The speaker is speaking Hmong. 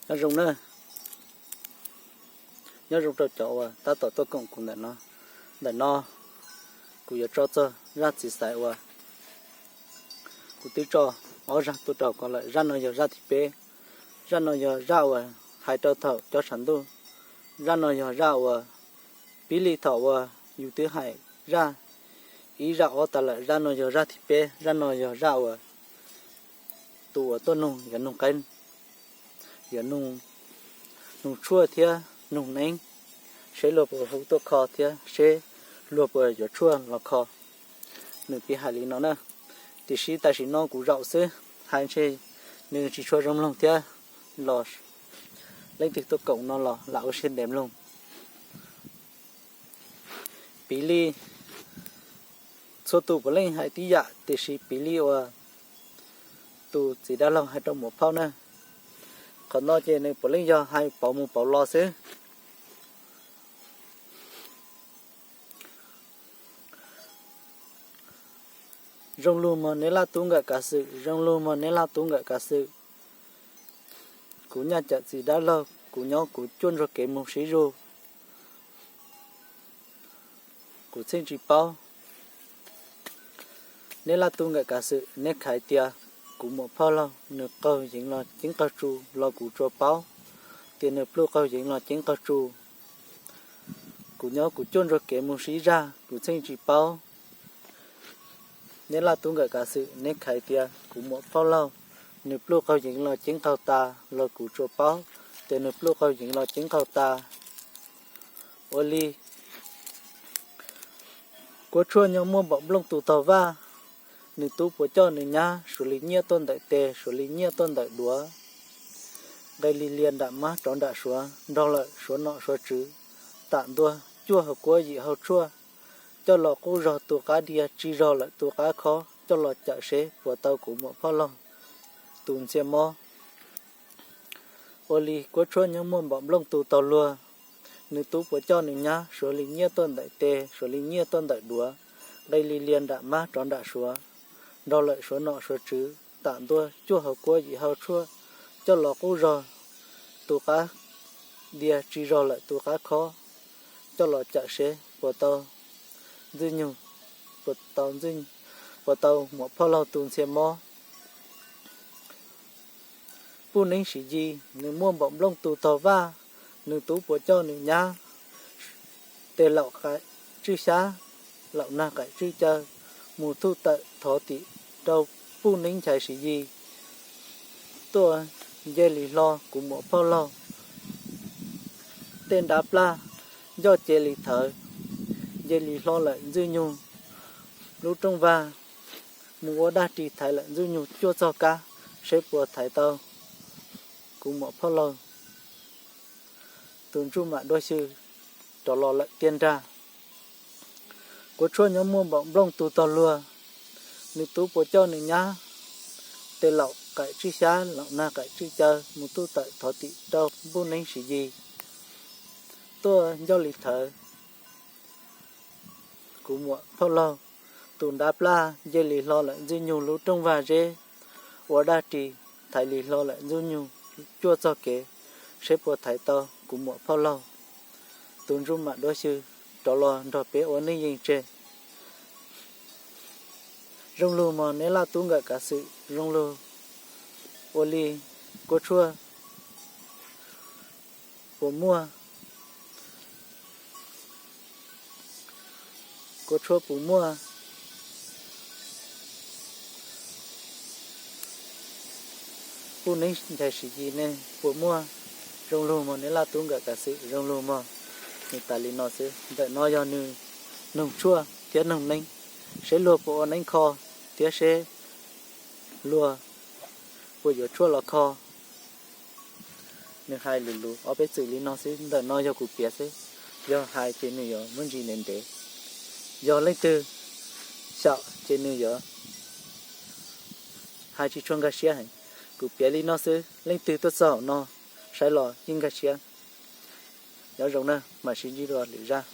Nyob zoo na, nyob zoo rau cov uas tab tom tuaj koom kuv ntawm no. Ntawm no kuv yuav tso txog zaj txiv xaiv uas kuv twb tso ob zaj tuaj rau ko lawm. Zaj no yog zaj thib peb. Zaj no yog zaj uas hais rau thaum cov tshav ntuj. Zaj no yog zaj uas pib li thaum uas yus twb hais zaj ib zaj ob tas lawm. Zaj no yog zaj thib peb. Zaj no yog zaj uas tus uas tuaj nug yuav nug qe yuav nug tshuaj thiab nug neeb, seb luag puas hu tuaj kho thiab seb luag puas yuav tshuaj los kho. Nws piav hais li no na, tiam sis tam sim no kuv zaum xwb, hais ntshe nws tsis tshua zoo mloog thiab los leej twg tuaj koom no los lam ua siab ntev mloog. Piv li txhua tus puav leej hais tib yam, tiam sis piv li uas tus txiv dab laug hais rau muam phauj na, qhov no ces nws puav leej yog hais pauv mus pauv los xwb. Zoo lug mog neb laj tub nkawm kav xwm, zoo lug mog neb laj tub nkawm kav xwm. Kuv nyaj cawm txiv dab laug, kuv nyob kuv cuaj ntsuag kev mus sib zug, kuv txheej tsis paub. Neb laj tub nkawm kav xwm, neb khaiv tias kuv muam phauj laug nws qaug yeev los ceeb qaug tsu los kuv tsuas paub tias nws pluj qaug yeev los ceeb qaug tsu. Kuv nyob kuv cuaj ntsuag kev mus sib zag, kuv txheej tsis paub. Neb laj tub nkawm kav xwm, neb khaiv tias kuv muam phauj laug nws pluj qaug yeev los ceeb qaug tas los kuv tsuas paub tias nws pluj qaug yeev los ceeb qaug tas. Ua li kuab tshuaj nyob muaj npaum nplooj tus taug vaj, nws tub puas coj nws nyab suav li nyiaj tuaj ntawm tes, suav li nyiaj tuaj ntawm duav, nqe li lia nram mab rov nram suav, nrog lawm suav nom suav tswv, tam ntua cuaj hauv kuab yim hauv tshuaj, coj los quj zog tus qab diav, tsis zog lawm tus qab khob, coj los cawm seb puas tau kuv muam phauj laug tus ntxhias mob. Ua li kuab tshuaj nyob muaj npaum nplooj tus taug luag, nws tub puas coj nws nyab suav li nyiaj tuaj ntawm tes, suav li nyiaj tuaj ntawm duav, nqe li lia nram mab rov nram suav, nrog lawm suav nom suav tswv, tam ntua cuaj hauv kuab yim hauv tshuaj, coj los quj zog tus qab diav, tsis zog lawm tus qab khob, coj los cawm seb puas tau ntxwg nyoog, puas tau ntxwg, puas tau muam phauj laug tus ntxhias mob. Puj neeb siv yis, nws muaj npaum nplooj tus taug vaj, nws tub puas coj nws nyab tes laum qaim tswj xyab, laum nag qaim tswj caw, mus thum tawm thov tim rau puj neeb nchais siv yis, tuaj nce li hlo kuv muam phauj laug tej nrab plaj, ncoj ce li thawv, nce li hlo lawm ntxwg nyoog lub rooj vag, mus ua dab ris thaiv lawm ntxwg nyoog cuaj txog kab, seb puas thaiv tau kuv muam phauj laug tus ntsuj mam duab xyw rov los lawm tiaj nrag. Kuab tshuaj nyob muaj npaum nplooj tus taug luag, nws tub puas coj nws nyab tes laum qaim tswj xyab, laum nag qaim tswj caw, mus thum tawm thov tim rau puj neeb siv yis, tuaj ncoj li thawv kuv muam phauj laug tus nrab plaj, nce li hlo lawm ntxwg nyoog lub rooj vag zeb, ua dab ris thaiv li hlo lawm ntxwg nyoog cuaj txog kev, seb puas thaiv tau kuv muam phauj laug tus ntsuj mam duab xyw rov los nrog peb ua neej yeej tseg. Zoo lug mog neb laj tub nkawm kav xwm, zoo lug. Ua li kuab tshuaj puas muaj, kuab tshuaj puas muaj, puj neeb nchais siv yis ne puas muaj? Zoo lug mog neb laj tub nkawm kav xwm, zoo lug mog. Nws tas li no xwb, ntawm no yog nws noog tshuaj thiab noog neeb, seb luag puas ua neeb kho thiab seb luag puas yuav tshuaj los kho. Nws hais lus lus ob peb txwm li no xwb, ntawm no yog kuv piav xwb. Yog hais ces nws yuav muab ntsis ntev ntev, yog leej twg xyaum ces nws yuav hais tsis tshua nkag siab heev. Kuv piav li no xwb, leej twg tuaj txog hauv no saib los yeej nkag siab. Nyob zoo na, mam sib ntsib dua lwm zaj.